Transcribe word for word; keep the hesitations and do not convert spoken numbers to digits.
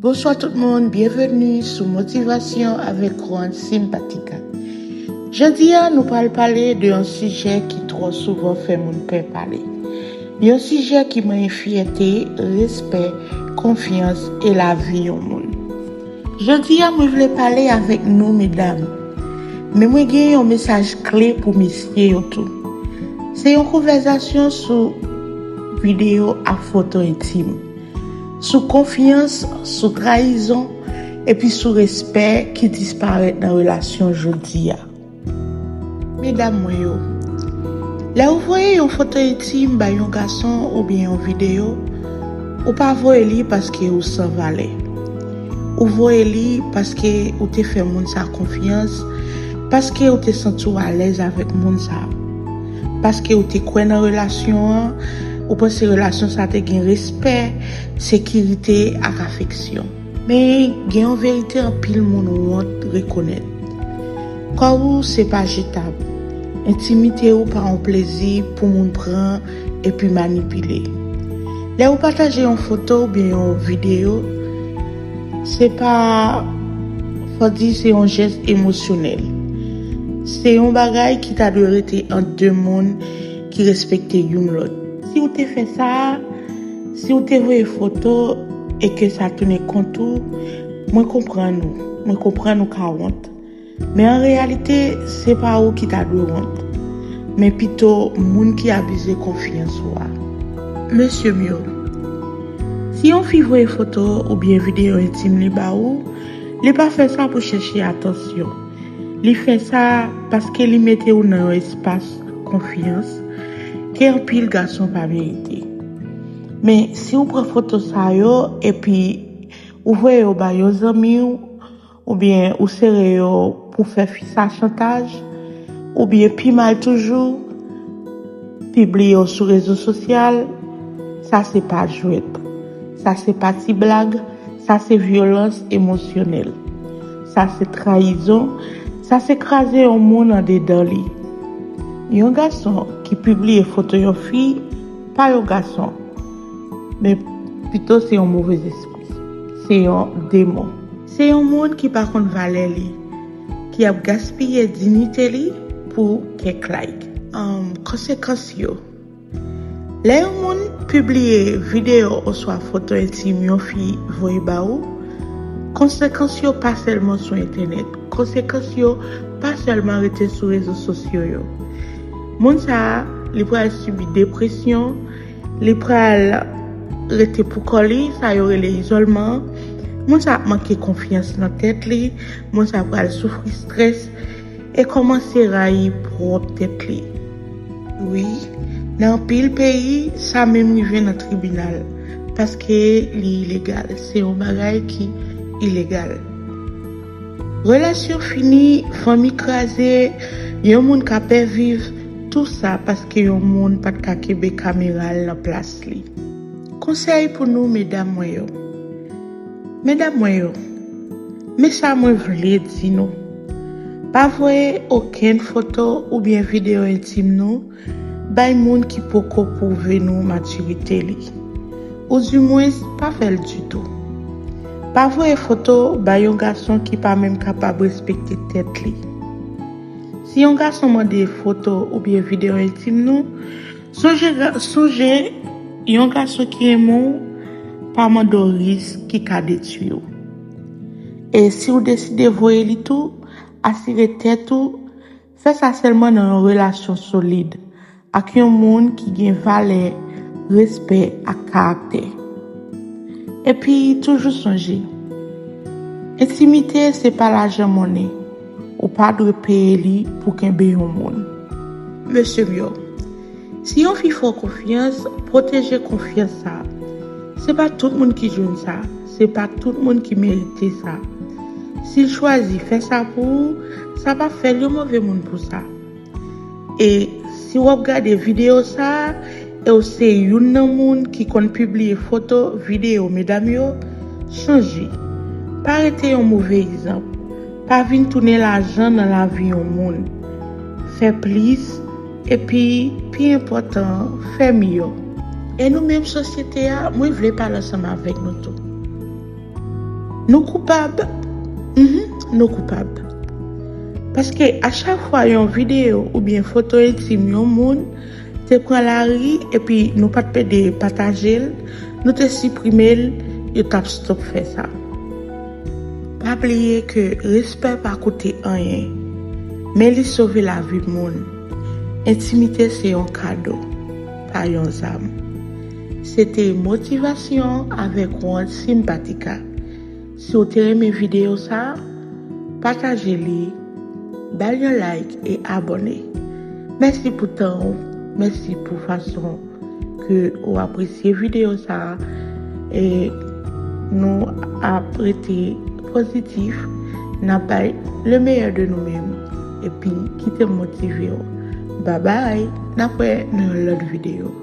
Bonswa tout moun, byenveni sou Motivasyon avèk Juan Simpatica. Jodi a, nou pral pale de yon sijè ki twò souvan fè moun pè pale. Yon sijè ki manyen fyète, respè, konfyans e lavi yon moun. Jodi a, mwen vle pale avèk nou, medam. Men mwen gen yon mesaj kle pou mesye yo tou. Se yon konvèzasyon sou videyo ak foto entim, sou konfyans, sou trayizon, epi sou respè ki disparèt nan relasyon jodi a. Medam mwen yo, lè ou voye yon foto entim bay yon gason oubyen yon videyo, ou pa voye li paske ou san valè. Ou voye li paske ou te fè moun sa konfyans, paske ou te santi w alèz avèk moun sa. Paske ou te kwè nan relasyon an, ou panse relasyon sa te gen respè, sekirite ak afeksyon. Men gen yon verite anpil moun wont rekonèt. Kò ou se pa jetab. Entimite ou pa yon plezi pou moun pran epi manipile. Lè ou pataje yon foto oubyen yon videyo, se pa, fò di, se yon jès emosyonèl. Se yon bagay ki ta dwe rete ant de moun ki respekte youn lòt. Si w te fè sa, si w te voye foto e ke sa tounen kont ou, mwen konprann ou. Mwen konprann ou ka wont. Men an reyalite, se pa ou ki ta dwe wont, men pito moun ki abize konfyans ou a. Mesye m yo, si yon fi voye foto oubyen videyo entim li ba ou, li pa fè sa pou chèche atansyon. Li fè sa paske li mete w nan yon espas konfyans ke anpil gason pa merite. Men si w pran foto sa yo epi ou voye yo ba yon zanmi w, oubyen ou sere yo pou fè fi sa chantaj, oubyen pi mal toujou, pibliye yo sou rezo sosyal, sa se pa jwèt. Sa se pa ti blag, sa se vyolans emosyonèl. Sa se trayizon, sa se kraze yon moun andedan li. Yon gason ki pibliye foto yon fi, pa yon gason, men pito se yon movez espri. Se yon demon. Se yon moun ki pa konn valè li, ki ap gaspiye diyite li pou kèk like. Anm, konsekans yo. Lè yon moun pibliye videyo oswa foto entim yon fi voye ba ou, konsekans yo pa sèlman sou entènèt. Konsekans yo pa sèlman rete sou rezo sosyo yo. Moun sa a, li pral sibi depresyon, li pral rete pou kò li, sa yo rele izòlman. Moun sa ap manke konfyans nan tèt li, moun sa pral soufri estrès e kòmanse rayi pwòp tèt li. Wi, nan anpil peyi, sa menm rive nan tribinal, paske li ilegal. Se yon bagay ki ilegal. Relasyon fini, fanmi kraze, yon moun ka pè viv, tou sa paske yon moun pa t ka kenbe kamera l nan plas li. Konsèy pou nou, medam mwen yo. Medam mwen yo, men sa mwen vle di nou. Pa voye okenn foto oubyen videyo entim nou bay moun ki poko pwouve nou matirite li. Oudimwens, pa fè l ditou. Pa voye foto bay yon gason ki pa menm kapab respekte tèt li. Si yon gason mande foto oubyen videyo entim nou, sonje, ga- sonje yon gason ki renmen w pa mande w risk ki ka detwi w. E si w deside voye li tou, asire tèt ou, fè sa sèlman nan yon relasyon solid ak yon moun ki gen valè, respè ak karaktè. Epi, toujou sonje, entimite se pa lajan monnen. Ou pa dwe peye li pou kenbe yon moun. Mesye m yo, si yon fi fè w konfyans, pwoteje konfyans sa a. Se pa tout moun ki jwenn sa. Se pa tout moun ki merite sa. Si l chwazi fè sa pou ou, sa pa fè l yon move moun pou sa. E si w ap gade videyo sa a, e w se youn nan moun ki konn pibliye foto, videyo medam yo, chanje. Pa rete yon move egzanp. Pa vin tounen lajan nan lavi yon moun. Fè plis, epi, pi enpòtan, fè miyò. E nou menm sosyete a, mwen vle pale ansanm avèk nou tou. Nou koupab. Mhm, nou koupab. Paske a chak fwa yon videyo oubyen foto entim yon moun te pran lari epi nou pa t pede pataje l, nou te siprime l, yo t ap stop fè sa. Pa bliye ke respè pa koute anyen, men li sove lavi moun. Entimite se yon kado, pa yon zam. Se te motivasyon avèk wont simpatika. Si w te renmen videyo sa a, pataje li, ba l yon like e abòne. Mèsi pou tan w, mèsi pou fason ke w apresye videyo sa a. E nou ap rete pozitif, n ap bay le meilleur de nou menm. Epi kite m motive w. Babay, n ap wè nan yon lòt videyo.